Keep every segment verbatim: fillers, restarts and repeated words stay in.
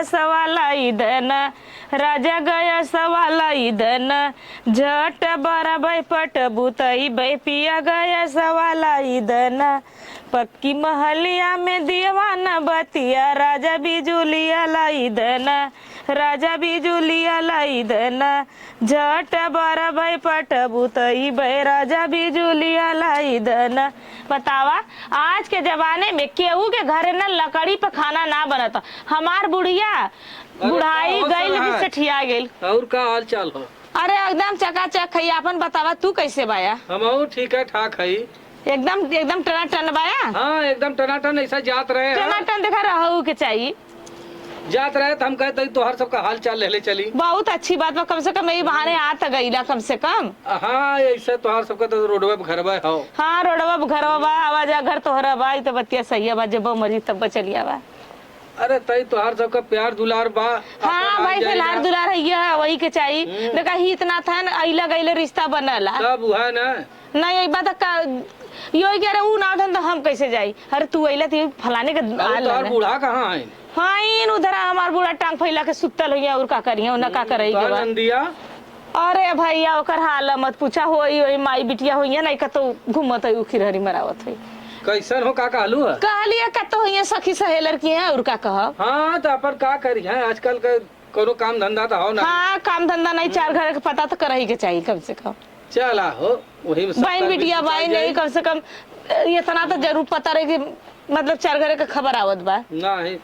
सवा लाई देना, राजा गैसवा लाई देना, झट बरबै पटबू तइबै पिया गैसवा लाई देना। पक्की महलिया में दियवा न बतिया, राजा बिजुलिया लाई देना, राजा बिजुलिया लाई देना, झट बरबै पटबू तइबै राजा बिजुलिया लाई देना। बतावा, आज के जमाने में केहू के घरे न लकड़ी पे खाना ना बनत। हमार बुढ़िया अरे, बुढ़ाई का हो गइल सरहज? कि सेठिया गइल। और का हाल चाल हो? अरे, एकदम चकाचक है। आपन बतावा, तू कैसे बाया? हमहू ठीक है, ठाक है। एकदम, एकदम टनाटन बाया? हाँ, एकदम टनाटन, ऐसा जात रहे हैं। टनाटन देखा रहू के चाहिए। जात रहे तो हम कहते हैं, तोहर सबका हाल चाल लेले चली। बहुत अच्छी बात बा, कम से कम यही बहाने आ त गईला कम से कम। हाँ, ऐसे तोहर सबका तो रोडवे पे घरवा हो। हाँ, रोडवा पे घरवा बा, आवा जा घर तोहरा बा, ई तो बतिया सही है बा, जब मर्जी तब चली आवा। अरे, तई तोहार सबका प्यार दुलार बा। हाँ, अपन भाई, आई जाई लार ना। दुलार है, यह वही के चाहिए। हम्म। देखा, ही इतना था ना, अइला गइले रिश्ता बनला। तब उहे ना। नहीं, एक बात का, यो ही कह रहे, ऊ ना उठन तो हम कैसे जाई? अरे, तू अइला तो फलाने के अरे, आल तोहार ना। बूढ़ा कहाँ है? हाँ, इन उधर हमार बूढ़ा टांग फैला के सुतल हुई है, और का करिए, उन्हें का हम्म, करे के तोहार बा? नंदिया? अरे भैया, ओकर हाल मत पूछा, होई, होई, माई बिटिया होई है, नहीं कतो घूमत है, उखिर हरी मरावत है। कैसन हो, का कहलू है? कहलिए, कतो होइए, सखी सहेलर की हैं, और का कहब? हाँ, तो अपन का करी है, आजकल का कोनो काम धंधा तो हो ना। हाँ, काम धंधा नहीं, चार घर के पता तो करही के चाहिए कम से कम। चला हो, वही में सब बहन काम बिटिया बिगड़ बाई जाई। नहीं, कम से कम, ए, इतना तो जरूर पता रहे कि मतलब चार घर के खबर आवत बा। नहीं,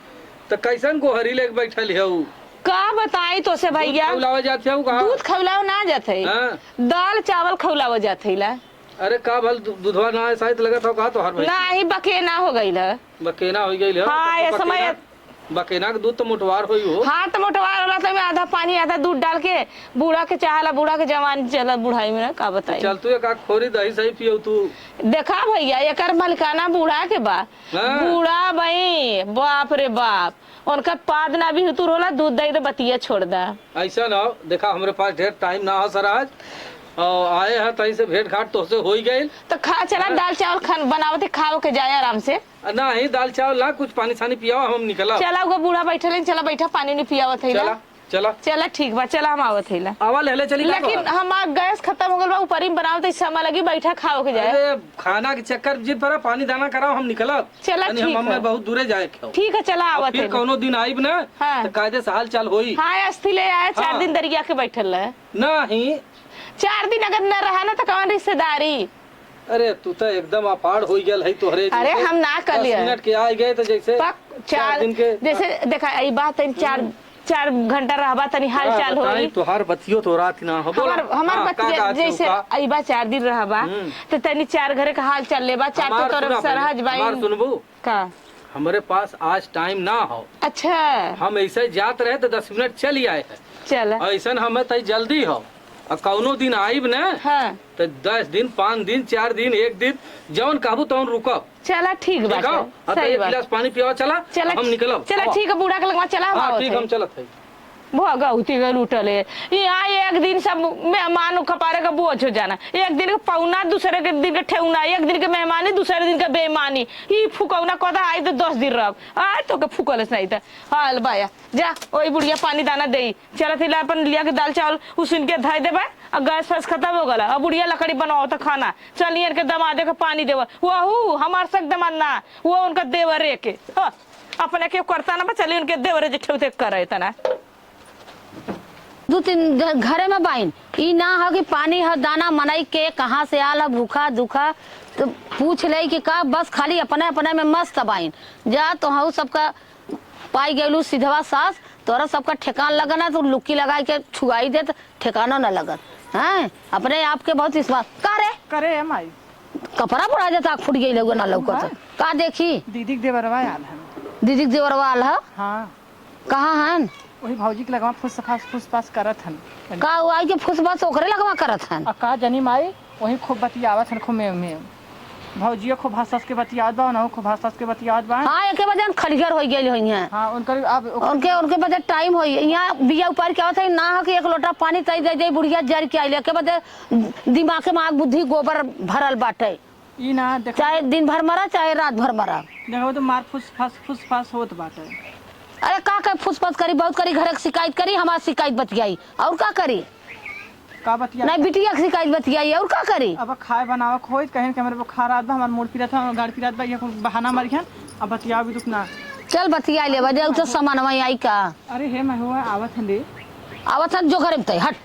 तो कैसन गोहरी लेके बैठल है ऊ? का बताई तो से दूध भैया, खौलावे जात है ऊ का? दूध खौलावे ना जात है, हाँ। दाल चावल खौलावे जात है ला। अरे का भल दू-, दूधवा ना है, शायद लगत हो का तोहार भैंस? नाही, बकेना हो गइल है। बकेना हो गइल है? हाँ, तो ये समय बकेना, बकेना के दूध तो मोटवार होई हो। हाँ, तो मोटवार होला तो में आधा पानी, आधा दूध डाल के बूढ़ा के चाहला, बूढ़ा के जवान चला बुढ़ाई में ना, का बताई। चल तू एक आध खोरी दही सही पियो तू। देखा भैया, एकर मलिकाना बूढ़ा के बा। हाँ। बूढ़ा बई, बाप रे बाप। उनका पाद ना भी हुतुर होला, दूध दही दे बतिया छोड़ दा। ऐसा ना हो, देखा, हमरे पास ढेर टाइम ना हो सर आज, और आए हैं तहीं से भेंट घाट तोहसे हो ही गइल। तो खा चला, हाँ। दाल चावल खान बनावते खाओ के जाए आराम से। आ, ना ही दाल चावल ना, कुछ पानी सानी पियाओ, हम निकलब। चला, वो बूढ़ा बैठल है, चला बैठा, पानी नहीं पियावत है ना। चला, चला। चला, ठीक बा, चला, हम आवत है ला। आवा, ले ले चली का लेकिन तोहार? हमार गैस खत्म हो गल बा, ऊपर ही बनावत है, समय लगी, बैठा खाओ के जाए। अरे, खाना के चक्कर जिन पड़ा, पानी दाना कराओ, हम निकलब। चला, तनी हम ठीक अम्मा है। बहुत दूरे जाए के हो। ठीक है, चला, और आवत फिर है। कौनो दिन आइब ना, हाँ। तो कायदे से हाल चाल होई। हाँ, अस्थि ले आए, चार हाँ। दिन दरिया के बैठल रहे। नहीं। चार दिन अगर न रहा ना, तो कौन रिश्तेदारी? अरे, तू तो एकदम अपाड़ हो गया है तोहरे अरे, जैसे। हम ना कर दस लिया। मिनट के आ गए तो जैसे पक-, चार चार, दिन के जैसे देखा, ई बात है, चार, हम्म। चार घंटा रहबा, तनी हाल का चाल बताई, होई। तोहार बतियो तो रात ना हो। बोला। हमार, हमार हाँ, का बतिया कहत जैसे हो का? अइबा चार दिन रहबा, हम्म। तो तनी चार घरे का हाल चाल लेबा, चार हमार तो तोरे सुना पहले, सरहज बाई। हमार सुनबू? का? हमरे पास आज टाइम ना हो। अच्छा। हम ऐसे जात रहे तो दस मिनट चल ही आए हैं। चल। ऐसन हमें तई जल्दी हो। अब कौनो दिन आइब ना, हाँ। तो दस दिन, पाँच दिन, चार दिन, एक दिन, जौन कहबू तौन रुकब। चला, ठीक ठीक बाटे। हो? अब सही एक बात। गिलास पानी पियाओ, चला, चला, हम निकलब। चला, आवा। ठीक है, बूढ़ा के लगवा चला, हम हाँ, आवत ठीक, है। हम चलत है। भगौती के लूटल है। यहाँ एक दिन सब मेहमान कपारे का बोझ हो जाना। एक दिन के पौना, दूसरे के दिन के ठेहुना, एक दिन के मेहमानी, दूसरे दिन के बेईमानी। ई फुकौना कदा आई तो दस दिन रहब। आए तो के फुकल से नहीं था। हाल बाया। जा, ओई बुढ़िया पानी दाना देई। चलत हिला अपन लिया के दाल चावल उसिन के धइ देबे, आ गैस फैस खत्म हो गला। अब बुढ़िया लकड़ी बनाओ त खाना। चल, नियर के दमादे के पानी देबे। वहू हमार सक दमाद ना, वो उनका देवरे के। हाँ, अपने के करता ना बा, चली उनके देवरे जे ठेवते करे तना। दू तीन घ-, घरे में बाइन, ई ना हो कि पानी ह, दाना मनई के कहाँ से आल ह, भूखा, दुखा, तो पूछ ले कि का, बस खाली अपने, अपने में मस्त बाइन। जा, तोहू सबका पाई गइलू सिधवा सास, तोरा सबका ठेकान लगना, तो लुक्की लगाई के छुआई देत, ठेकानो न लगत। हैं? अपने आप के बहुत विश्वास। का रे? करे ए माई। कपड़ा बुढ़ा जाता, आँख फूट गई, लउका ना लउकत। हाँ। का देखी? दीदी के देवरवा आल हन। दीदी के देवरवा आल ह? हाँ। कहाँ हन? वही भौजी के लगवा फुसफास, फुसफास करत हन। का वो आई के फुसफास ओकरे लगवा करत हन? आ का जानी माई, वही खूब बतियावत हन, खूब में, में। भौजियो खूब हँस हँस के बतियावत बा, उनहु खूब हँस हँस के बतियावत बा। हाँ, एके बजे खलिहर होई गइल होई हैं। हाँ, उनकर अब ओकर उनके, उनके बजे टाइम होई। यहाँ बिया उपार के आवत है, ना हो कि एक लोटा पानी तई दे दे, बुढ़िया जर के आइल। एके बजे दिमाग के माग बुद्धि गोबर भरल बाटे। ई ना, देखो। चाहे दिन भर मरा, चाहे रात भर मरा। देखो तो मार फुस फास, फुस फास होत बाटे। अरे का के फुसफस करी, बहुत करी, घरे के सिकाइत करी, हमार सिकाइत बतियाई, और का करी? का बतिया? नहीं, बिटिया के सिकाइत बतियाई, और का करी? अब खाए बनावे के होई, कहीं के हमरे बुखार आत बा, हमार मूड़ पिरात बा, हमार गाड़ पिरात बा, ये कुल बहाना मारी हन, अब बतियाओ भी दुख ना। चल बतिया लेबा, जाऊ तो सामान वहीं आई का? अरे हे, मैं हुआ आवत हन रे। आवत हन जो घरे में तई, हट।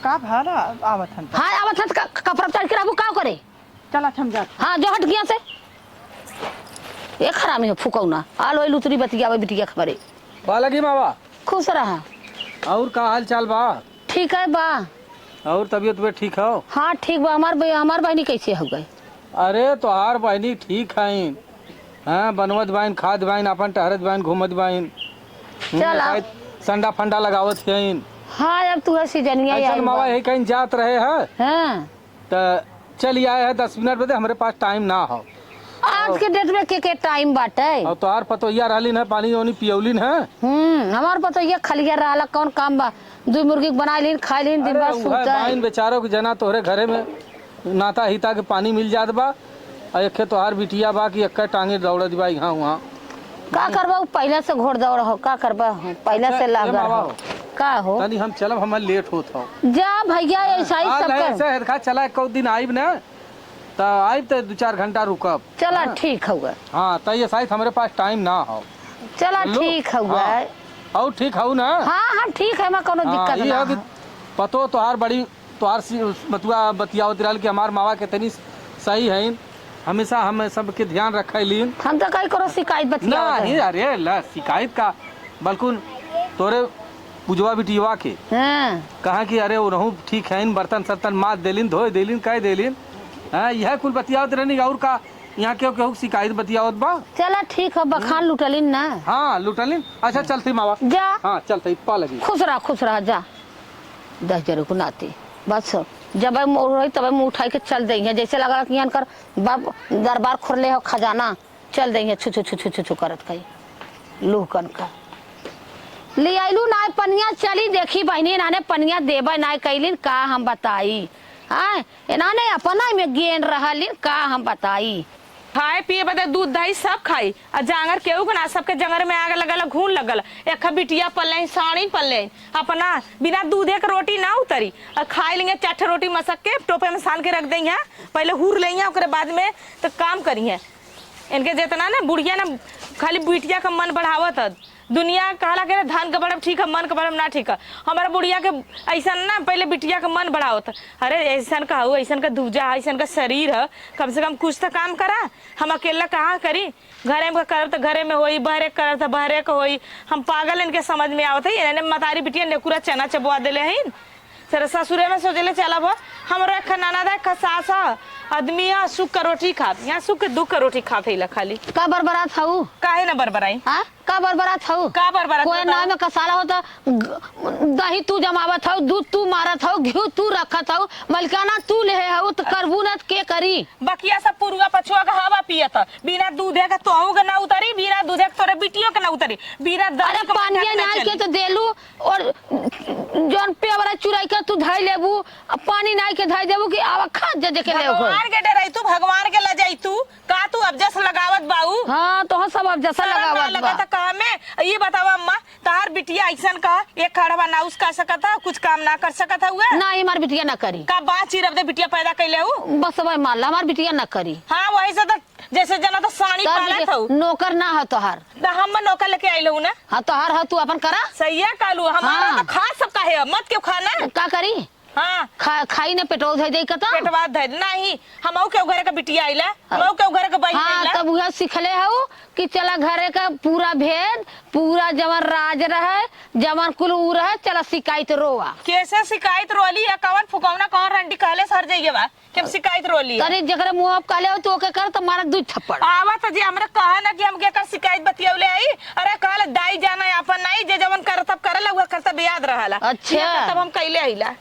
का भला आवत हन? हाँ, आवत हन, का, कपड़ा चढ़ के रहबू, का करे? चल, अच्छा, हम जात। हाँ, जो हट गया से। एक हरामी है फुकौना, आल वही लुतरी बतियावे बिटिया के हमरे। बालगी मावा। खुश रहा। और का हाल चाल बा? ठीक है बा। और तबियत उबियत ठीक हो? हाँ, ठीक बा। हमार ब-, हमार बहिनी कैसे हो गए? अरे, तोहार बहिनी ठीक हईन। हाँ, बनवत बाइन, खात बाइन, आपन टहरत बाइन, घूमत बाइन। हम्म, चल, आ- शायद संडा फंडा लगावत हईन। हाँ, अब तू है सीजनिया ऐसन आई मावा बा। यही कहीं जात रहे है। हाँ। त चली आए है दस मिनट बदे, हमरे पास टाइम ना हो। आज के डेट में के, के टाइम बाटे? और तोहार पतोहिया रहलिन है, पानी ओनी पियौलिन है। हम्म, हमार पतोहिया खलिया रहला, कौन काम बा? दुई मुर्गी के बनाई लीन, खाई लीन, दिन अरे, भर उहे सुतल। बाइन बेचारो के जना तोहरे घरे में नाता हिता के पानी मिल जात बा, आ एक्खे तोहार बिटिया बा कि एक्के टांगे दौड़त बा इहाँ उहाँ। का करबा, उ पहिले से घोड़दौड़ हो, का करबा, पहिले अच्छा, से ए लागर मावा हो। हो। का हो? तनी हम चलब, हमार लेट होत हो। जा भैया, हाँ, ऐसा ही आज सबके है, ऐसे है, खा चला, एक दिन आइब ना, त आइब त दू चार घंटा रुकब। चला, हाँ। ठीक हउआ। हाँ, त ये शायद हमरे पास टाइम ना हो। चला, बोलू? ठीक हउआ। हाँ। और ठीक हऊ ना? हाँ, हम ठीक है, हमें कौनो हाँ, दिक्कत ये ना है कि है। पतो तोहार बड़ी, तोहार सी-, बतुआ बतियावत रहल कि हमार मावा कितनी सही है, हमेशा हम सबके ध्यान रखे लीन। हम तो कहीं करो शिकायत बतियावत नहीं, है। अरे ला, शिकायत का, बल्कुन तोरे पुजवा बिटियवा के हाँ। कहा कि अरे उनहू ठीक है, बर्तन सर्तन माज देलिन, धोए देलिन, कह देलिन। हाँ, यह कुल बतियावत रहनी, और का यहाँ केहू, केहू शिकायत बतियावत बा? चला ठीक है, बखान हम्म। लुटलिन ना। हाँ, लुटलिन। अच्छा, चलती मावा। जा। हाँ, चलती, पा लगी। खुश रहा, खुश रहा, जा। दस जरे को नाती। बस, जब मुँह रही, तब मुँह उठाई के चल देइहैं। जैसे लगा कि इनकर बाप दरबार खोलले हो खजाना, चल देइहैं, छु, छु, छु, छु, छु, छु करत कही। लूह कन का। ले आइलू नाय पनिया, चली देखी बहिनी, इन्हाने पनिया देबे नाय कैलिन, का हम बताई। आय, इन्हाने अपना में गेन रहलिन, का हम बताई। खाए पिए बदे दूध दही सब खाई, आ जांगर केहू के ना, सबके जंगर में आग लगल, घून लगल। एक बिटिया पल्ले, साड़ी पल्ले, अपना बिना दूधे के रोटी ना उतरी। आ खाई लेंगे चार ठे रोटी मसक के टोपे में सान के रख देइहैं, पहले हुर लेइहैं, ओकरे बाद में तो काम करिहैं। इनके जितना ना बुढ़िया ना खाली बिटिया का मन बढ़ावत है। दुनिया कहला के धन के बढ़ब ठीक है, मन के बढ़ब ना ठीक है। हमारा बुढ़िया के ऐसा ना पहले बिटिया के मन बढ़ावत। अरे ऐसन का हऊ, ऐसन का दूजा है, ऐसन का शरीर है, कम से कम कुछ तो काम करा। हम अकेला कहाँ करी? घरे में करब तो घरे में होई, बहरे करब तो बहरे के होई। हम पागल इनके समझ में आवत है। इन्हें मतारी बिटिया नेकुरा चना चबवा देले हैं। सर ससुरे में सोचले चलब हो, हमरो एक ननद है, एक सास है, आदमी है, सुख का रोटी खात, यहाँ सुख के दुख का रोटी खात है ला खाली। का बरबरात हऊ? काहे ना बरबराई? हाँ? का बरबरात हऊ? का बरबरात कोई बताओ? नाव में कसाला हो तो ग-, दही तू जमावत हऊ, दूध तू मारत हऊ, घी तू रखत हऊ, मलिकाना तू लेहे हऊ, तो करबू ना तो के करी? बकिया सब पुरुआ पछुआ के हवा पियत ह। बिना दूधे के तोहू के ना उतरी, बिना दूधे के तोरे बिटियो के ना उतरी, बिना दही अरे के पानिये मक्खन ना नाई के चली। तो देलू, और जौन पेवरा चुराई के तू धई लेबू, अब पानी नाई के धई देबू कि आवा खा जे जे के ले ओकर। भगवान के डराई तू, भगवान के लजाई तू, का तू अब जस लगावत बाऊ? हाँ, तोह सब अब जस शरम ना लगावत बा। लगत है कहा में? ये बतावा अम्मा, तहार बिटिया ऐसन कहा, एक खड़वा ना उसका सकत है, कुछ काम ना कर सकत है हुए? ना, हमार बिटिया ना करी। का बाँची रब दे बिटिया पैदा कैले हऊ? बस भाई मान ला, हमार बिटिया ना करी। हाँ, वही से तो जैसे जना तो साड़ी तोहार पालत बिटिया हऊ। नौकर ना हो तोहार। तो हम नौकर लेके आइल हऊ ना। हाँ, तोहार हो, तू अपन करा। सही है, कालू, हमारा हाँ। तो खा सब काहे है, मत क्यों खाना? का करी? हाँ। खा, खाई ना पेटवा धई दे कता। पेटवा धई, नहीं, हमहू के घरे का बिटिया आइला, हाँ। हमहू के घरे का बहिन हाँ, आइला। तब उहे सिखले हऊ कि चला घरे का पूरा भेद, पूरा जवन राज रहे, जवन कुल ऊ रहे, चला सिकाइत रोवा। कैसे सिकाइत रोली या कवन फुकौना, कवन रंडी कहले सर जाइए बा? कि हम सिकाइत रोली है। तनी जेकरे मुँह आप कहले हो, तू ओके कर, तो मारा दू थप्पड़। आवा तो जी, हमरा कहा ना कि हम केकर सिकाइत बतियौले आई। अरे, कहले, दाई जाना है अपन नाई, जे जवन करत, अब करला, उहे करतब याद रहला। अच्छा। ये करतब हम कैले आइला।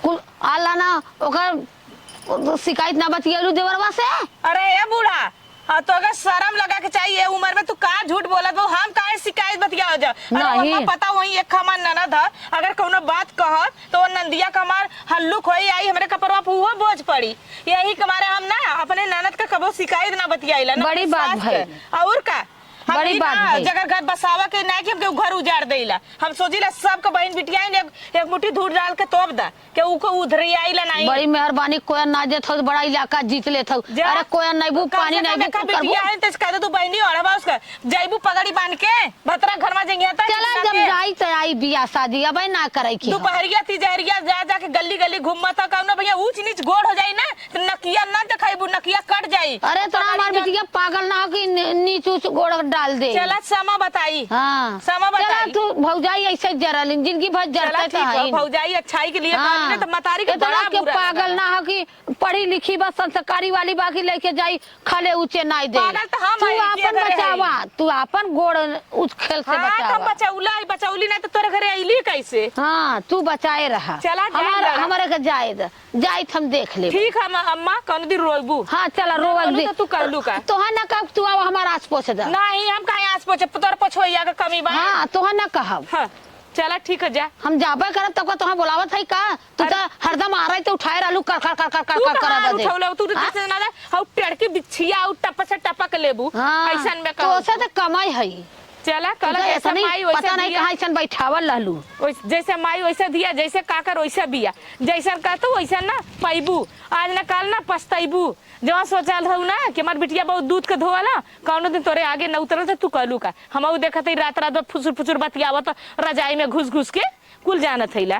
कुल आला ना, ओकर सिकाइत ना बतियौलू देवरवा से? अरे, ए बूढ़ा, हाँ, तो अगर शर्म लगा के चाहिए, ए उम्र में तू का झूठ बोलत बा, हम काहे सिकाइत बतियाव जा? अरे, नहीं। ओमा पता वही एक हमार ननद है, अगर कौनो बात कहब, तो वो नंदिया का हमार हल्लुक होई आई, हमरे कपड़वा पे उहो बोझ पड़ी। यही के मारे हम ना अपने ननद का कबो सिकाइत ना बतियाइला, ना बड़ी अपने बात सास भाई। के। और का? हम बड़ी ई बात ना, है। जगर घर बसावा के ना कि हम केहू घर उजाड़ देला। हम सोचिला सबके बहिन बिटियाइन एक, एक मुट्ठी धूर डाल के तोप दा, केहू को उधरियाइला नहीं। बड़ी मेहरबानी, कोई ना देत हो, बड़ा इलाका जीत लेत हो। जा। अरे कोई नैबू, कम पानी से कम नैबू, एक कुकर बू। बिटिया है, तो इसका दे तू बहिनी और हवा उसका। जैबू पगड़ी बांध के, भतरा घर में जइया त चला, चिंता जब के। जाई त आई बियाह शादी, अबे ना करे के हो। दोपहरिया, तिजहरिया जा, जा के गली, गली घूमत हो, कौनो भैया ऊंच नीच गोड़ हो जाई ना, नकिया ना देखाइबू, नकिया कट जाई। अरे, तोरा हमार बिटिया पागल ना हो कि नी-, नीच ऊंच गोड़ डाल दे। चला, समा बताई। हाँ। समा चला, बताई। तू भौजाई ऐसे जरलिन, जिंदगी भर चला, जरते ठीक हो, कहाइन। भौजाई अच्छाई के लिए हाँ। कहली ना, तो मतारी के इतना बड़ा के बुरा पागल लगला। ना हो कि पढ़ी लिखी बा, संस्कारी वाली बा कि लेके जाई, खाले ऊंचे नाई दे। पागल तो हम तू हई, आपन के घरे बचावा, हई। तू आपन गोड़ उस खेल से हाँ, बचावा। तो बचौला है, बचौली ना तो तोरे घरे अइली कैसे? हाँ, तू बचाए रहा। चला, जाए हमार-, दे। हमारे के जाए दे। जाइत हम देख लेब। ठीक है, अम्मा, अम्मा, कौनो दिन रोइबू। हाँ, चला, ना रोवल रोलू दे। तो तू कहलू का? तोहे ना कहब, तू आवा हमार आस पोछ द। नहीं, हम काहे आस पोछे? तोर पोछोइया के कमी बा? हाँ, तोहे ना कहब। हाँ, चला, ठीक है, जा। हम जाबे करब, तब का तोहे बोलावत है का? तू अरे तो हरदम आ रही तो उठाए रहलू, कर, कर, कर, कर, कर, तू कर, कहाँ कर दे। उठौलू? तू तो हाँ? जैसे ना, हऊ टेढ़ की बिछिया, ऊ टप से टपक लेबू। हाँ, ऐसन में तो कहू। ओसे तो कमाई है। चला, कहला तो जैसे इतनी माई वैसे पता नहीं दिया। कहाँ ऐसन बैठावल रहलू। ओइस-, जैसे माई वैसे दिया, जैसे काकर वैसे बिया। जैसन कहतू वैसन ना पइबू। आज ना काल ना पछतइबू। जवन सोचल रहू ना कि हमार बिटिया बहुत दूध के धोवाला, कौनो दिन तोरे आगे न उतरल त तू कहलू का? हमहू देखत हई रात रात भर फुसुर फुसुर बतियावत रजाई में घुस घुस के, कुल जानत हईला।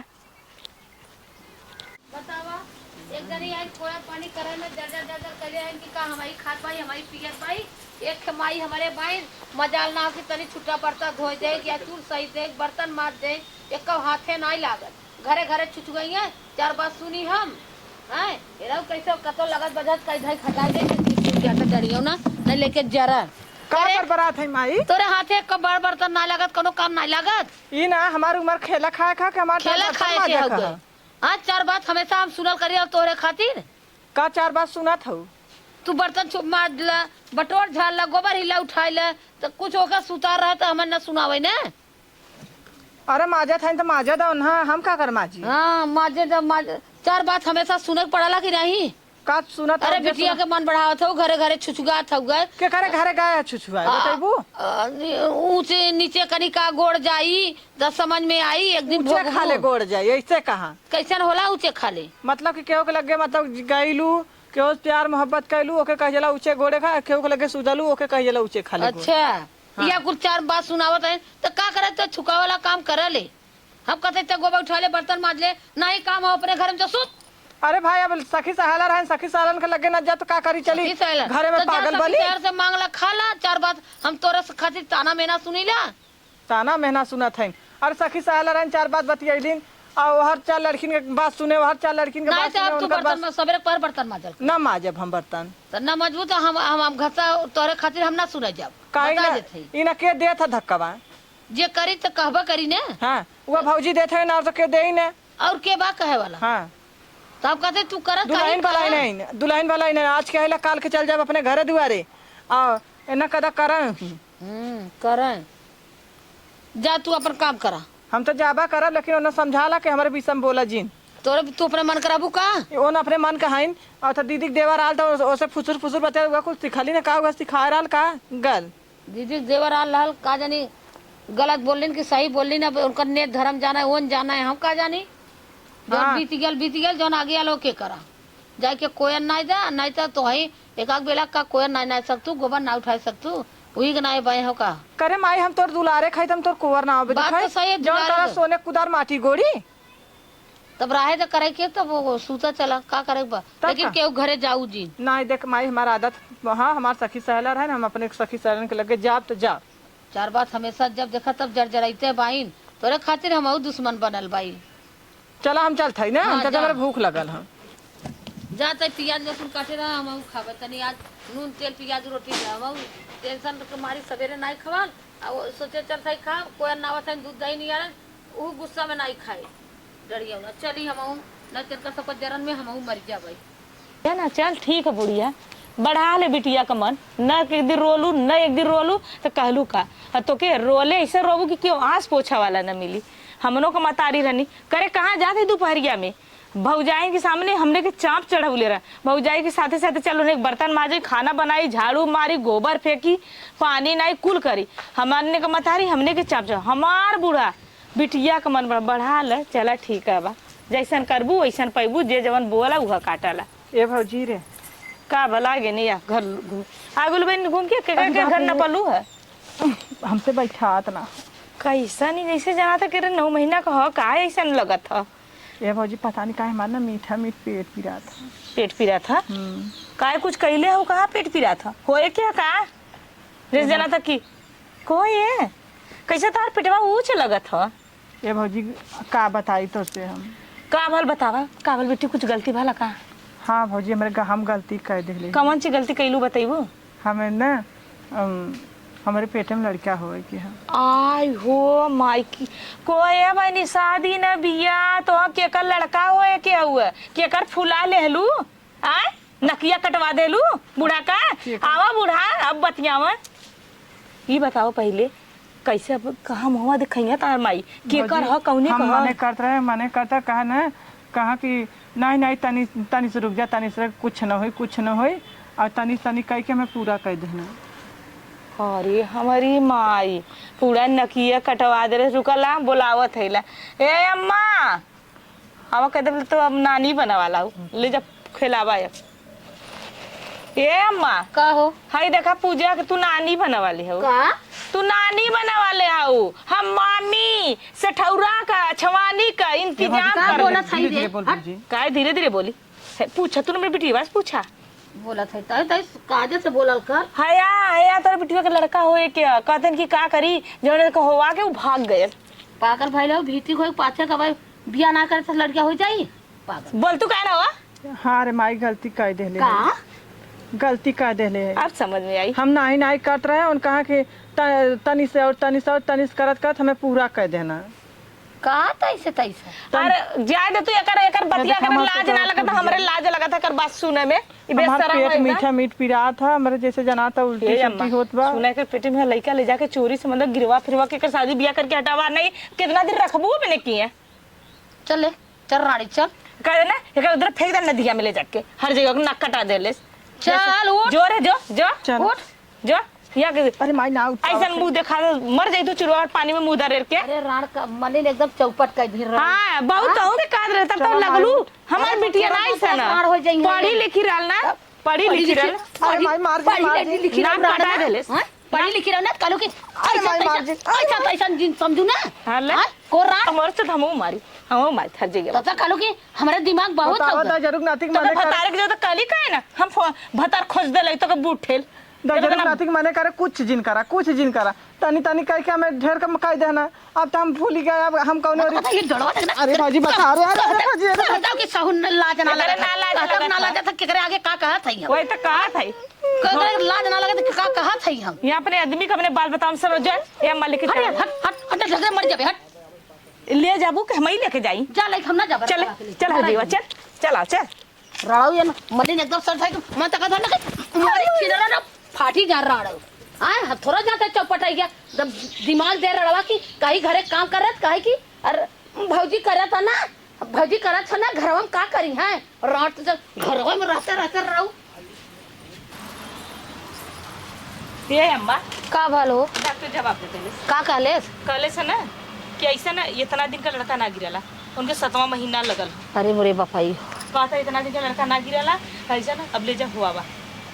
बतावा, एक जनी आई खोया पानी करे में जर जर जर जर कइले हन कि का हमही खात बाई, हमही पियत बाई। एक ठे माई हमरे बाइन, मजाल ना हो कि तनी छुट्टा बर्तन धोए दे, या चूल सही दे, बर्तन माज दे, एको हाथे नाई लागत। घरे घरे छुचुगइया, चार बात सुनी हम। हैं? एराउ कैसे कतो लगत बजत कई धाई खटाई दे, कि गिर गिर जाता डरियो ना, नहीं लेके जरा। का अरे, बरबरात है माई? तोरे हाथे एको बड़ बर्तन ना लागत, कोनो काम ना लागत। ई ना, हमार उमर खेला खाए खा के हमार खेला बर्तन खाए माजे के खा। हउवे। हाँ, चार बात हमेशा हम सुनल करी और तोहरे खातिर। का चार बात सुनत हऊ? तू बर्तन छु-, माज ला, बटोर झाड़ ला, गोबर हिला उठाई ला, त कुछ ओकर सुतार रहे त हमें न सुनावे ने। अरे माजत हईन त माजे दो ना, हम का कर माजी? हाँ, माजे द, माज-, चार बात हमेशा सुने के पड़ला कि नहीं? का सुनत अरे हऊ जे बिटिया सुन- के मन बढ़ावत हऊ, घरे घरे छुछुगात हऊ गए। के करे घरे गाय छुछुआ, आ, बतैबू? आ, ऊंचे नीचे कनी का गोड़ जाई, त समझ में आई, एक दिन ऊंचे भोगबू। खाले गोड़ जाई, ऐसे कहाँ? कैसन होला ऊंचे खाले? मतलब कि केहू के लगे, मतलब गइलू, केहू से प्यार मोहब्बत कइलू, ओके कह जाला ऊंचे गोड़े खा, केहू के लगे सुधलू, ओके कह जाला ऊंचे खाले गोड़। अच्छा, हाँ। या कुल चार बात सुनावत है, त का करे, त छुकावे वाला काम करे ले। हम कहते, "ते गोबर उठा ले, बर्तन माज ले, नाही काम हो अपने घर में, जो सुत।" अरे भाई, अब सखी सहेला रहन, सखी सहेलन के लगे न जा तो का करी, चली सखी सहेला। घरे में तो जा पागल सखी बनी। सहेला से मांग ला, खा ला, चार बात हम तोरे से खातिर ताना मेना सुनी ला। ताना मेना सुनत हईन। अरे सखी सहेला रहन, चार बात बतियैलिन, आ ओहर चार लड़किन के बात सुने, ओहर चार लड़किन के नाही बात तो सुने, अब तू उनकर बर्तन बात माज, सबेरे पहर बर्तन माजल कर। ना माजब हम बर्तन। त ना माजबू त हम, हम, हम घसा तोरे खातिर हम ना सुने जाब। काहे बता ना? देत हई। ई ना के देत ह धक्का बा? जे करी त कहबे करी ने। हाँ, उहे भौजी देत है ना, और तो के देई ने। और के बा कहे वाला? हाँ। तब कहते तू करत दुल्हन काहे वाला ही करा? नहीं, दुल्हन वाला ही नहीं। आज के आइला, काल के चल जाब अपने घरे दुआरे। आ एना कदा करा। हम्म, करा। जा तू अपन काम करा। हम तो जाबा करब, लेकिन ओना समझाला कि हमरे बीच में बोला जिन। तोरे, तू अपने मन कराबू का? ओना अपने मन का हईन। और तो दीदी के देवर आल तो ओसे फुसुर फुसुर बतिया, उहे कुछ सिखली ने का, उहे सिखाए रहल का? गल। दीदी के देवर आल रहल, का जानी गलत बोलिन कि सही बोलिन, अब उनकर नेत धर्म जाना है, ओन जाना है, हम का जानी। जौन हाँ। बीत गल, बीत गल, जौन आगे आल ओके करा। जाए के कोयन नाई जा, नाई तो तोहई एक आध बेला का कोयन नाई नाई सकतू, गोबर ना उठाए सकतू, उही के नाई बाए हो का? करे माई, हम तोर दुलारे खाई, त हम तोर कोवर ना आवे बात दिखाई। तो सही है, जौन दुलारे तोरा तो। सोने कुदार माटी गोड़ी। तब राहे त करे के, तब वो सूता चला, का करे के बा? तब लेकिन का? केहू घरे जाऊ जी। नाई देख माई, हमार आदत, हाँ, हमार सखी सहेला रहे ना, हम अपने सखी सहेलन के लगे जाब त जाब। चार बात हमेशा जब देखा तब जर जराइते बाइन, तोरे खातिर हमहू दुश्मन बनल बाई। चला हम चलत हई ना, हाँ, हम चलत, जा। हमरा भूख लगल ह। जा तई पियाज लहसुन काटे रहा, हमहू खाबे तनी आज नून तेल पियाज रोटी रहा, हमहू टेंशन के मारी सवेरे नाई खवाल, आ वो सोचे चलत हई खा, कोई ना आवत है दूध दही नहीं आलन, ऊ गुस्सा में नाई खाए। डरिया ना चली हमहू, ना तेनका सबका जरन में हमहू मर जाबे। है ना, चल ठीक है बुढ़िया, बढ़ा ले बिटिया का मन, न एक दिन रोलू, न एक दिन रोलू, तो कहलू का? आ तोके रोले ऐसे रोबू कि केहू आस पोछा वाला न मिली। हमनो का मतारी रहनी, करे कहाँ जात है दोपहरिया में? भौजाई के सामने हमने के चाँप चढ़ौले रहे। भौजाई के साथे साथे चलो, एक बर्तन माजे, खाना बनाई, झाड़ू मारी, गोबर फेंकी, पानी नाई, कुल करी। हमने के मतारी, हमने के चाँप चढ़-, हमार बूढ़ा बिटिया के मन बड़ा बढ़ा ले, चला ठीक है बा, जैसन करबू वैसन पैबू, जे जवन बोला उह काटला। ए भौजी रे। का भला गे नहीं या घर घूम, आगुल बहन घूम के, के, अरे के बाप घर रे। न पलू है। हमसे बैठात ना। कैसा नहीं, जैसे जाना था कि रे नौ महीना का हो, का ऐसन लगत ह? ए भौजी, पता नहीं काहे हमार ना मीठा मीठ पेट पिरात ह। पेट पिरात ह? हम्म। काहे कुछ कैले हो, कहाँ पेट पिरात ह? होए क्या का? जैसे हाँ। जाना था कि कोई है? कैसे तार पेटवा ऊँच लगत ह? ए भौजी, का बताई तोसे हम? का भल बतावा, का भल बेटी, कुछ गलती भला का? हाँ भौजी, हमरे ग-, हम गलती कर देले। कौन सी गलती कैलू, बतैबू? हमें ना, अम, हमरे पेटे में लड़का होए के है। आय हो माई की, कोई बनी शादी न बिया, तो केकर लड़का होए के हुए, केकर फुला लेहलू? आय, नकिया कटवा देलू बूढ़ा का? ठीक है। आवा बूढ़ा, अब बतियावा। ई बताओ पहिले, कैसे अब कहाँ मुँहवा दिखाइया तार माई? केकर भौजी, ह, कौने हम कहा? मने करत रहे, मने करत रहे, कहा न, कहा कि नहीं, नहीं, तनी, तनी से रुक जा, तनी से रुक, कुछ न होई, कुछ न होई, और तनी, तनी कह के हमें पूरा कर देना। अरे हमारी माई, पूरा नकिया कटवा दे रहे, रुकला, बोलावत है ला। ए अम्मा, आवा कह दे तो अब नानी बने वाला हूँ, ले जा खेलावा अब। ए अम्मा। का हो? हाय देखा पूजा के तू नानी बने वाली हो। का? तू नानी बने वाले हो। हम मामी, सेठौरा का, छवानी का इंतजाम का कर बोलत ले। हई धीरे रे? धीरे बोल हट। भौजी। काहे धीरे धीरे बोली? हे, पूछा तू ना मेरे बिटिया से पूछा। बोलत है, तय, तय कायदे से बोलल कर। हया, हया, तोर बिटिया के लड़का होए के, कहतन कि का करी, जौन के होवा के उ भाग गए। पागल भइल हो, भीती होए, पाछे का भाई बिया ना करे तो लड़का हो जाई। पागल। बोल तू काहे ना हो? हाँ रे माई, गलती कर देले का? है। गलती कर देले है। अब समझ में आई। हम नाही, नाही करत रहे, उन कहा कि त-, तनी से और तनी से और तनी से करत, करत हमें पूरा कर देना। का तैसे, तैसे? तब अरे, जाए दे तू, एकर, एकर बतिया, देख, एकर हमार लाज ना लगत, हमरे लाज लगत है एकर बात सुने में। ई हमार बेशरम पेट है ना। मीठा मीठ पिरात है, हमरे जैसे जनाता उल्टी हे सुल्टी अम्मा, होत बा। सुना, एकर पेटे में लइका ले जाके चोरी से मतलब गिरवा फिरवा के एकर शादी बियाह करके हटावा नहीं, कितना दिन रखबू अपने किए? चल ले, चल रानी, चल। कह दे ना, एकर उधर फेंक दे नदिया में ले जाके, हर जगह ओकर नाक कटा देले। चल, उठ। जो रे, जो, जो। चल। उठ। जो, यहाँ के अरे माई, ना उठाओ। ऐसन मुँह देखा, मर जाई तू चुरवा पानी में मुँह दरेर के। अरे राण का मलिन एकदम चौपट कर दी राण। हाँ, बहुत हाँ? तो भी काद रहता तो चलो माई, लगलू। उठ। हमार अरे बिटिया तो ना ऐसा ना। राण हो जाई है। पढ़ी लिखी रहल ना, अब पढ़ी पढ़ी लिखी लिखी रहल। अरे माई, मार दे, पढ़ी मार लिखी दे। लिखी नाक रहल कटा राण देले। हाँ? पढ़ी लिखी रहल ना, कालू की अरे ऐसा माई, मार तैसा, दे। ऐसा तैसा जिन समझू ना। हाँ, ले। हाँ? को राण? हमारे से तो हमहू मारी, हमहू मारी, हर जगह। तो, तो कालू की हमारे दिमाग बहुत बतावा हो गया। दा जरूर नातिक तो मने कर। भतारे के जो तो काली का है ना, हम फो-, भतार खोज दे लई तो के बूट ठेल। द-, जरूर नातिक मने करे, कुछ जिन करा, कुछ जिन करा। तनी, तनी कह के हमें ढेर कम कह देना। अब तो हम भूल ही गए, अब हम कौनो री- अच्छा, ये डरवा देख ना। अरे भौजी, बता रहे, अरे, अरे भौजी, अरे। बताओ कि सहु न लाज ना अरे लगा ना था। लाज कहते लगा ना था। लाज था, केकरे आगे का कहत है हम? वही तो कहत है। केकरे लाज ना लगा तो का कहत है हम? ये अपने आदमी का अपने बाल बताओ, हम समझ जाए। ये मलिक हट, चलो। हट, हट, हट, जल्दी मर जाबे, हट। ले जाबू कि हम ही लेके जाई? जा, लेके हम ना जाबे, चल, रखवा के ले। चल, हर जीवा, चल, चल आओ, चल। राड़ू ये ना, मलिन एकदम सर था, मैं तका था ना कि मारी खिलरा ना फाटी जा राड़ू। आए, हम थोड़ा जाते चौपट आई गया, जब दिमाग दे रड़वा की कहीं घरे काम करत, कहे की, अरे भौजी करत है ना, भौजी करत है ना, घरवा में का करी है? रात जब घरवा में रहते, रहते राड़ू। ए अम्मा। का भल हो? डॉक्टर जवाब दे देले। का कहलेस? कहले से ना कि ऐसा ना इतना दिन का लड़का ना गिरला, उनके सतवां महीना लगल। अरे मोरे बापाई। कहता इतना दिन का लड़का ना गिरला, ऐसा ना अब ले जा हुआ बा।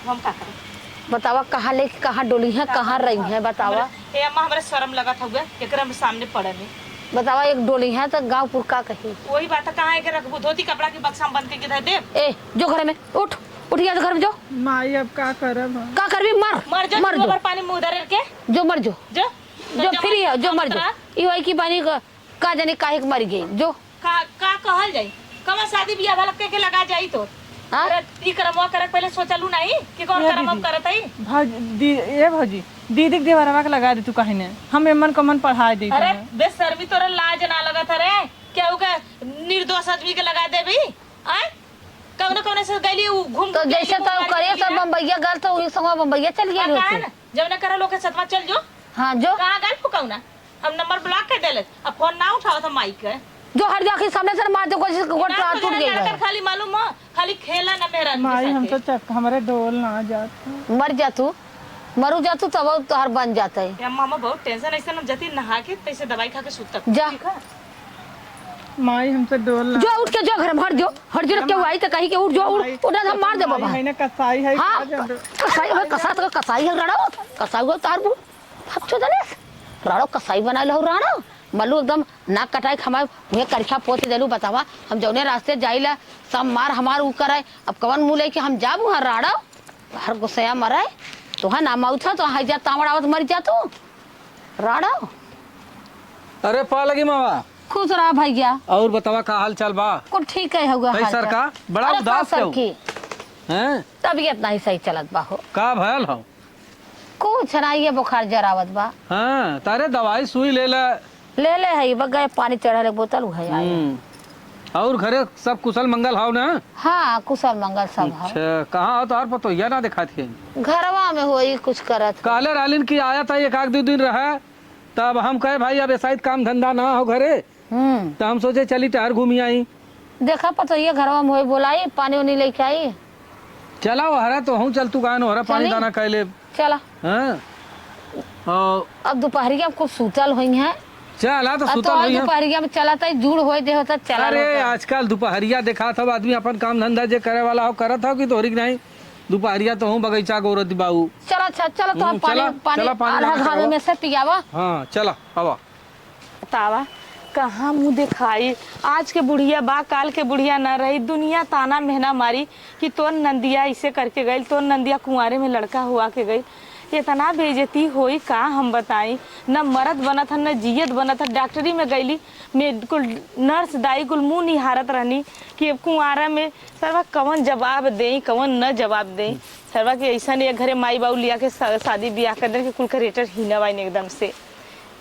हम का करब? बतावा कहाँ लेके कहाँ डोली है, कहाँ रही है, बतावा। हमरे, ए अम्मा, हमरे शर्म लगत हउए, एकरा में सामने पड़े में। बतावा एक डोली है तो गाँव पुर का कही? वही बात है, कहाँ एके रखबू? धोती कपड़ा के बक्सा में बंद करके धर देब। ए, जो घर में, उठ। उठ गया तो घर में जो। माई, अब का करब हम? का करबी? मर। मर जो, मर जो। गोबर पानी मुँह दरेर के। जो मर जो। जो। जो तो फिर जमा ये, जो मर जो। उतरा। ई वही की बानी का, का जाने काहे के मर गई, जो। का, का कहल जाई? कमा शादी बियाह वाला के, के लगा जाई तो। हाँ? अरे, ई करमवा करे के पहले सोचलू नहीं कि कौन ये करम अब दीदी। करत हई? भौजी, दी-, ए भौजी, दीदी के देवरवा के लगा दे तू कहीं ने। हम एमन कमन पढ़ाई दे अरे, तू। बेशर्मी तोरे लाज ना लगत है रे? केहू के निर्दोष आदमी के लगा देबी? आय? कौने कौने से गइली उ घूम तो के जैसे अइली, तो घूम करे के सब अइली। बम्बैया गल तो उही संगवा बम्बैया चल गई का होती। कहा ना, जौने करे लोग के सतवा चल जो। हाँ, जो। कहाँ गल फुकौना? हम नंबर ब्लॉक कर देले, अब फोन ना उठावत हम माई के। जो हट जा, आखिर सामने से मार दे, कोई गोड़ ना, हाथ टूट गई है। खाली मालूम हो, खाली खेला ना मेहरारू के माई, हम साथे। तो चक-, हमरे डोल ना जात। मर जा तू, मरू जा तू, तब तोहर बन जाता है। या मामा, बहुत टेंशन, ऐसे हम जती नहा के तैसे दवाई खा के सुतब। जा। ठीक है? माई, हमसे डोल ना। जो उठ के जो घर में हट जो, हट जो, केहू आई तो कही के उठ जो, उठ, माई, उठ, हम मार दे माई बाबा। है ना, कसाई है, हाँ, का जान दो। कसाई है, कसा तो कसाई है, राड़ो, कसाई हो तार बू, फक चो दने, राड़ो कसाई बनाए लो, राड़ो, मल्लू एकदम नाक कटाई खमाए, मुँहे करिखा पोत देलू, बतावा, हम जौने रास्ते जाइला, सब मार हमार ऊ करे, अब कवन मुँह लेके हम जाब वहाँ, राड़ो, हर गुस्सैया मरे, तोहा ना मौत है, तो है जा तावड़ आवत मर जा तू, राड़ो। अरे पा लगी मामा। खुश रहा भैया। और बतावा का हाल चाल बा? कुल ठीक है हुआ कई हाल सर चाल। का? बड़ा अरे उदास का हो? सर की? हैं? तबीयत नहीं सही चलत बा हो। का भयल हो? कुछ ना, ये बुखार जरावत बा। हाँ, तारे दवाई सुई ले ला। ले ले है, बस गए पानी चढ़ल एक बोतल, उहे आए। हम्म। और घरे सब कुशल मंगल हाव ना? हाँ, कुशल मंगल सब हाव। अच्छा, कहाँ हो तोहार पतोहिया ना देखात है? घरवा में होई कुछ करत। कहले रहलिन कि आया था एक आध दो दिन रहा, तब हम कहे भाई अब ऐसा ही काम धंधा ना हो घरे, हम्म। तो हम सोचे चली टहर घूमी आई। देखा पतोहिया घरवा में होई, बोलाई, पानी उनी लेके आई। चला ओहरा तो हूँ चल तू गान ओहरा पानी चली। दाना कह ले। चला। हाँ। और अब दोपहरिया में कुछ सूतल होई है। चला तो अब सूतल तो होई है। दोपहरिया में चला तो जूड़ होई दे होता चला अरे होता। आजकल दोपहरिया देखा था आदमी अपन काम धंधा जे करे वाला हो करत हो कि तोहरी के नहीं। दोपहरिया तो हूँ बगीचा गोरत बाऊ। चला अच्छा, चला तो हम हम्म, पानी, चला, पानी, चला पानी अरहा लाना घामे चाहो। में से पियावा। हाँ, चला, आवा। बतावा, कहाँ मुँह देखाई? आज के बुढ़िया बा, काल के बुढ़िया ना रही। दुनिया ताना मेहना मारी कि तोर नंदिया ऐसे करके गइल, तोर नंदिया कुंवारे में लड़का हुआ के गइल। इतना बेइज्जती होई का हम बताई? न मरद बनत ह, न जियत बनत ह। डॉक्टरी में गइली, में कुल नर्स दाई कुल मुँह निहारत रहनी कि अब कुंवारा में सरवा कवन जवाब देई, कवन न जवाब देई। सरवा के ऐसा नहीं, घरे माई बाबू लिया के सा-, शादी ब्याह कर दे कि कुल के रेटर हीना बाइन एकदम से।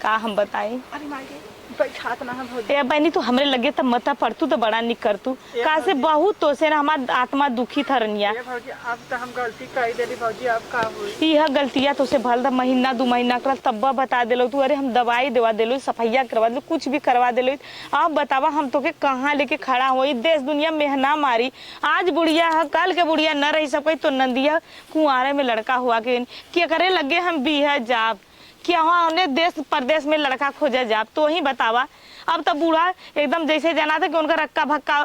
का हम बताई? अरे माई रे, बैठात ना हम भौजी। ए बहनी, तू हमरे लगे त मत पड़तू त बड़ा निक करतू। ए का से भौजी। बहुत तो से ना हमार आत्मा दुखी था रनिया। ए भौजी, अब त हम गलती कर देली भौजी, अब का होई? इह गलतिया तो से भल द महीना दू महीना करा तब्बा बता देलो तू, अरे हम दवाई देवा देलो, सफाइया करवा देलो, कुछ भी करवा देलो। अब बतावा हम तोके कहाँ लेके खड़ा होई? देश दुनिया मेहना मारी। आज बुढ़िया ह, काल के बुढ़िया न रही सके तो नंदिया कुंवारे में लड़का हुआ के केकरे लगे हम बिया जाब? कि वहाँ ओने देश परदेश में लड़का खोजे जाब, तो ही बतावा। अब त बूढ़ा एकदम जैसे जाना था कि उनका रक्का भक्का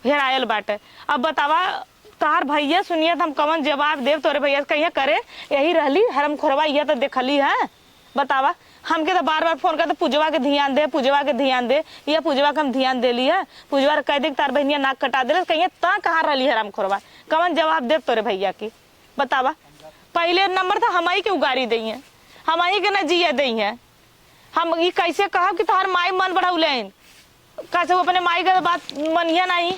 हेरायल बाटे। अब बतावा, तहार भैया सुनिया त हम कवन जवाब देब तोरे भैया से? कहिया करे यही रहली हरम खोरवा, यह त देखली है। बतावा, हमके त बार बार फोन करते, पूजवा के ध्यान दे, पूजवा के ध्यान दे, यह पूजवा के हम ध्यान देली है। पूजवा कह दे कि तार बहनिया नाक कटा देले, कहिया त कहाँ रहली हरम खोरवा? कवन जवाब देब तोरे भैया की? बतावा, पहिले नंबर त हमही के उगारी देइहें, हमही के न जिए देइहें। हम ई कैसे कहब कि तोहार माई मन बढ़ौले हन? कैसे वो अपने माई के बात मनिया नहीं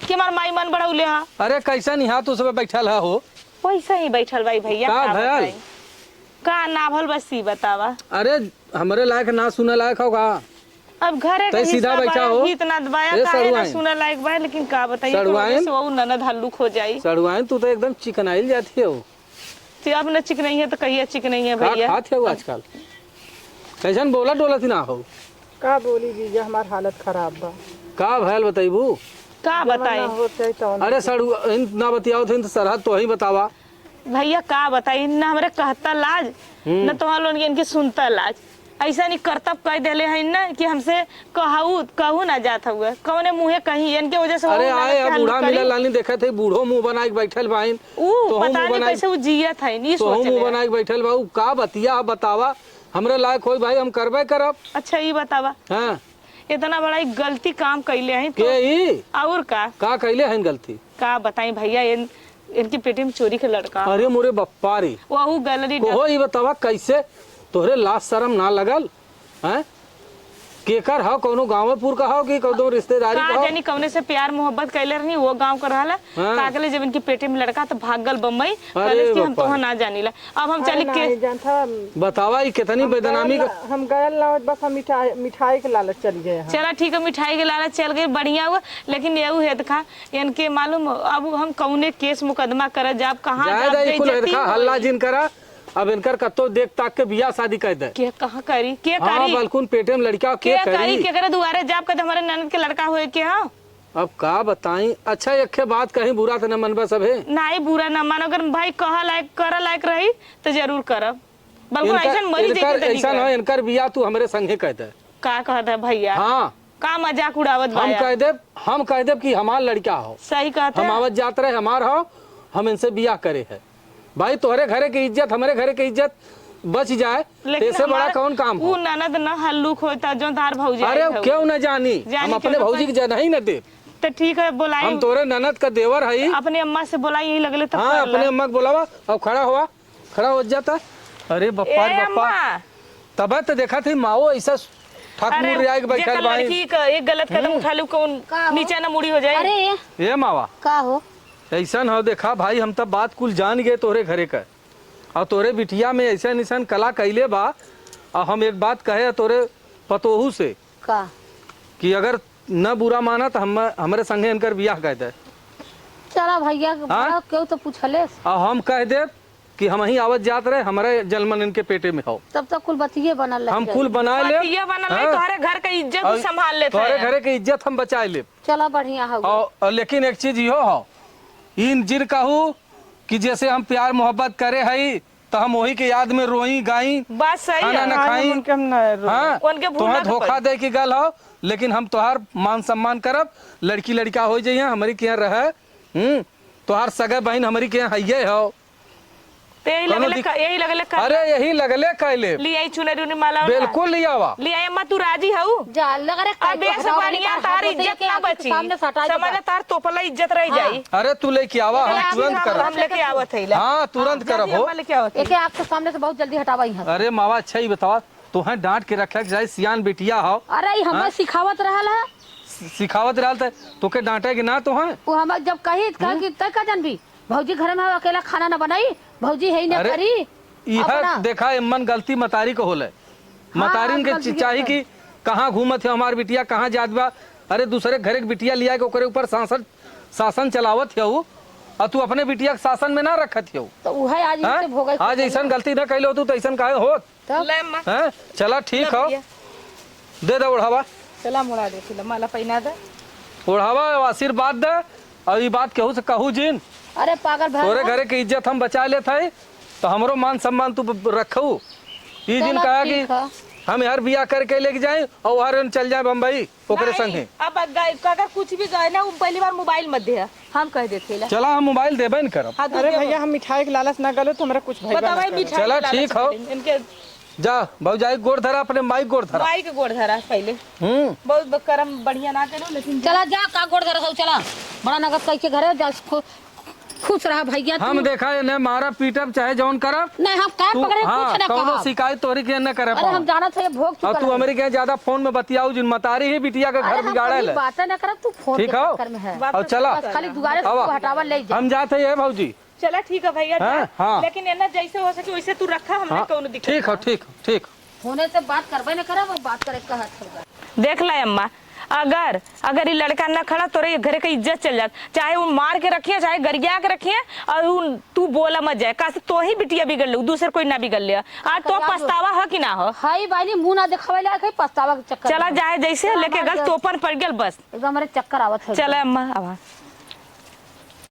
कि हमार माई मन बढ़ौले हा? अरे कैसन यहाँ तू सब बैठल है हो? वैसे ही बैठल बाई भैया, का का भयल? बताई? का ना भल बस ई बतावा। अरे हमरे लायक ना सुने लायक हो का? अब घरे तै के सीधा हिस्सा बैठा बाया, हो। हित नात बाया, ए, काहे ना सड़ुआइन। सुने लायक बाया, लेकिन का बताइए, सड़ुआइन। कोरोना से वो ननद हल्लुक हो जाई। सड़ुआइन, तू तो एकदम चिकनाइल जाती हो। ते अब न चिकनइया तो कहिया चिकनइया का भैया। खात हो आजकल? कैसन बोला डोलत ना हो? का बोली जीजा, हमार हालत खराब बा। का भयल बतैबू? का जवन बताई? ना हो चाहे तवन। अरे सड़ुआइन ना बतियावत हन तो सरहद तो ही बतावा। भैया का बताई, न हमरे कहता लाज, हम्म। न तोहर लोगन के इनके सुनता लाज। ऐसा नहीं करतब कह देले हैं ना कि हमसे कहू, कहू ना जात हुए। कौने मुँहे कहीं, इनके वजह से अरे वो आए, अब बूढ़ा मिलल लानी देखत है, बूढ़ो मुँह बनाए के बैठल बाइन। ऊ तोहू पता मुँह नहीं बनाए, कैसे ऊ जियत है, ई तोहू सोच मुँह ले। बनाए के बैठल बा। ऊ का बतिया अब बतावा, हमरे लायक होई भाई, हम करबे करब। अच्छा, ई बतावा। हाँ। इतना बड़ा एक गलती काम कैले हैं तो के ई? और का? का कैले हैं गलती? का बताई भैया, इन, इनकी पेटी में चोरी के लड़का। अरे मोरे बप्पा रे। वहू गैलरी कोहो, ई बतावा कैसे तोहरे लाज शरम ना लगल? हैं? केकर हव, कौनो गाँवे पुर का हव कि कौनो रिश्तेदारी का का हव? जानी कौने से प्यार मोहब्बत कैले रहनी, वो गाँव का रहला। हाँ। का कहले, जब इनकी पेटी में लड़का तो भाग गल बम्बई, अरे कहले कि हम बापा तोहा रे। ना जानीला। अब हम अरे चली ना, के ये जानता बतावा, ई कितनी हम बदनामी गयल का ना, हम गयल ना होत, बस हम मिठाई, मिठाई के लालच चली गए हैं। चला ठीक है, मिठाई के लालच चल गई, बढ़िया हुआ, लेकिन ये उहे देखा, इनके मालूम, अब हम कौने केस मुकदमा करे जाब, कहाँ जाए जाब, दे, ई कुल बेइज्जती हेदखा हल्ला होई। जिन करा, अब इनकर कत्तो देख ताक के बियाह शादी कइ दे। के कहाँ करी? के हाँ, करी? बलकुन पेटे में लड़का के के करी? करी? केकरे दुआरे जाब कदे हमरे ननद के लड़का होए के हाँ? अब का बताई? अच्छा, एक्खे बात कहीं बुरा त न मनबा सभे? नाहीं, बुरा न मानो। अगर भाई कहा लायक, करा लायक रही, त जरूर करब। बलकुन इनकर, ऐसन मरी इनकर, देखी त ऐसन निकल। हो, इनकर बियाह तू हमरे संगे कइ दे। का कहत है भइया? हाँ। का मजाक उड़ावत हम बाया? कह देब, हम कह देब कि हमार लड़का हो। सही कहत हम है। आवत जात रहे, हमार हो, हम इनसे बियाह करे है। भाई, तोहरे घरे के इज्जत, हमरे घरे के इज्जत बच जाए, लेकिन एसे बड़ा हमार कौन काम ऊ हो? ननद न हल्लुक होता, जो तार भौजाई अरे, हऊ। क्यों न जानी? जानी हम क्यों अपने न भौजी के पाई? जनाई न देब। तो ठीक है, बोलाई। हम तोरे ननद का देवर हई। अपने अम्मा से बोलाई, यही लगले तब हाँ, कर ला। अपने अम्मा के बोलावा, अब खड़ा हुआ। खड़ा हो जाता। अरे बप्पा ए रे बप्पा। अम्मा। तबे तो देखा थी माओ ऐसा ठाकुर अरे, रिया के बैठल जेकर बाई। लड़की क एक गलत कदम हम्म। उठा लू, कौन का हो? नीचे ना मुड़ी हो जाए। अरे। ए मावा। का हो? ऐसा न हो, देखा भाई, हम तब बात कुल जान गए तोरे घरे का। और तोरे बिटिया में ऐसा निशान कला कैले बा। और हम एक बात कहे तोरे पतोहू से का? कि अगर न बुरा माना तो हम, हमरे संगे इनकर बियाह कह दे। चला भैया, हाँ? बड़ा केहू तो पूछले। और हम कह देब कि हम ही आवत जात रहे, हमारे जलमन इनके पेटे में हो। तब तक कुल बतिये बनल रह हम जाई। कुल बना लेब। बतिये बनल रही, हाँ। तोहरे घर के इज्जत और संभाल लेत तोहरे है। घरे के इज्जत हम बचाए लेब। चला बढ़िया हो। और, और लेकिन एक चीज इहो हो, इन जिन कहू कि जैसे हम प्यार मोहब्बत करे हई, तो हम वही के याद में रोई, गाई, बात सही खाना है। न हाँ, खाई। उनके हम ना रोई। हाँ, उनके भूलना तोहर तो धोखा पड़ी। दे के गल हो, लेकिन हम तोहार मान सम्मान करब, लड़की लड़का हो जाइए, हमरी के यहाँ रहे। हम्म, तोहार सगे बहिन हमरी के यहाँ हइये हो। ते यही कौनो लगले दिक-, का, यही लगले का। अरे, यही लगले कैले। ले आई चुनरी उनरी माला वाला। बिल्कुल ले आवा। ले आई अम्मा, तू राजी हऊ? जा, लग रे, अब काहे ये से हटावा बढ़िया नहीं, तार हाथ इज्जत होते ना एक आँख के बची। सामने से हटाई समझ देबा। तार तोपला इज्जत रह हाँ। जाई। अरे, तू लेके आवा, हम एके आँख तुरंत से करब। हम लेके आवत है ला। हाँ, तुरंत हाँ, करब जल्दी हो। अम्मा लेके आवत है। एके आँख के सामने से बहुत जल्दी हटावा यहाँ से। अरे मावा, अच्छा ही बतावा, तोहें डांट के रखे के चाही, सियान बिटिया हो। अरे, ई हमें हाँ? सिखावत रहल है। सि-, सिखावत रहल त तोके डांटे के ना तोहें? वो हमें जब कही, कहा हम्म? कि तय का जानबी, भौजी घर में अकेला खाना ना बनाई, भौजी है ही ना अरे, करी। इहे अपना देखा, एमन गलती मतारी के होले। हाँ, मतारिन के गलती चि-, के चाही होले। कि कहाँ घूमत है हमार बिटिया, कहाँ जात बा। अरे, दूसरे घरे के बिटिया लिया के ओकरे ऊपर शासन, शासन चलावत है उ, और तू अपने बिटिया के शासन में ना रखत है। तो उहे आज हाँ? इनसे भोगे आज के ऐसन गलती ना कैले होतू तो ऐसन काहे होत? तब? ले अम्मा। हैं? चला ठीक ले हो। भैया। दे दे ओढ़ावा। चला मोड़ा दे, फिर माला पहना दे। ओढ़ावा, आशीर्वाद दे। और ई बात केहू से कहू जिन। अरे पागल भैया। तोरे घरे के इज्जत हम बचा लेत हई, तो हमरो मान सम्मान तू ब-, रखू। ई चला जिन कहा कि ठीक है। हम यार बियाह करके लेके जाए और वहाँ चल जाए बम्बई। ओकरे नहीं, संगे। अब ग-, अगर कुछ भी गए ना, वो पहली बार मोबाइल मत दे, हम कह देते ला। चला, हम मोबाइल देबे न करब। हाँ, तू अरे देबो। भैया, हम मिठाई के लालच ना गलो, तो हमरा कुछ भइबा पता ना भाई, करे। मिठाई चला, के लालच ठीक हो। पहले इनके जा, भौजाई के गोड़ धरा, अपने माई के गोड़ धरा। माई के गोड़ धरा पहले। हम्म। बहुत ब-, करम बढ़िया ना करो, लेकिन चला जा, का गोड़ धरा हो, चला। बड़ा नगद कह के घरे जा, खु-, खुश रहा भैया, हम तू। देखा, इन्हें मारा पीटब चाहे जौन करब। नहीं, हम का तू, पकड़े, हाँ, कुछ ना कौनो कहब। शिकायत तोहरी के न करे अरे, पाओ। हम जानत है, भोग और चुकल तू है। हमरी के ज्यादा फोन में बतियाऊ जिन, मतारी ही बिटिया के अरे, घर हम बिगाड़े कभी ले। बातें ना करब, तू फोन ठीक के हो? चक्कर में है। बात और तो चला। सही बस खाली बात है। दुआरे से आवा। तू हटावा ले जा। हम जात है ये भौजी। चला ठीक है भैया, हाँ, जा। हाँ। लेकिन इन्हें जैसे हो सके वैसे तू रखा, हमने हाँ, कौनो दिक्कत ठीक हो, ना। ठीक हो, ठीक। होने से बात करबे न करब, अब बात करे कहत होगा। देख ले अम्मा, अगर, अगर ई लड़का न खड़ा, तोरे ये घरे के इज्जत चल जात, चाहे उ मार के रखिए, चाहे गरिया के रखिए, और उ तू बोला मत जाए, काहे से तोही बिटिया बिगड़ ले, दूसर कोई ना बिगड़ ले। आज तो करिया जो पछतावा है कि ना हो? हाय बानी, मुंह ना देखावे लायक है, पछतावा के चक्कर चला में। जाए जैसे चला लेके हमार गल, जब तोपन पड़ गल बस। एकदम हमरे चक्कर आवत है चला एकदम। अम्मा, आवा।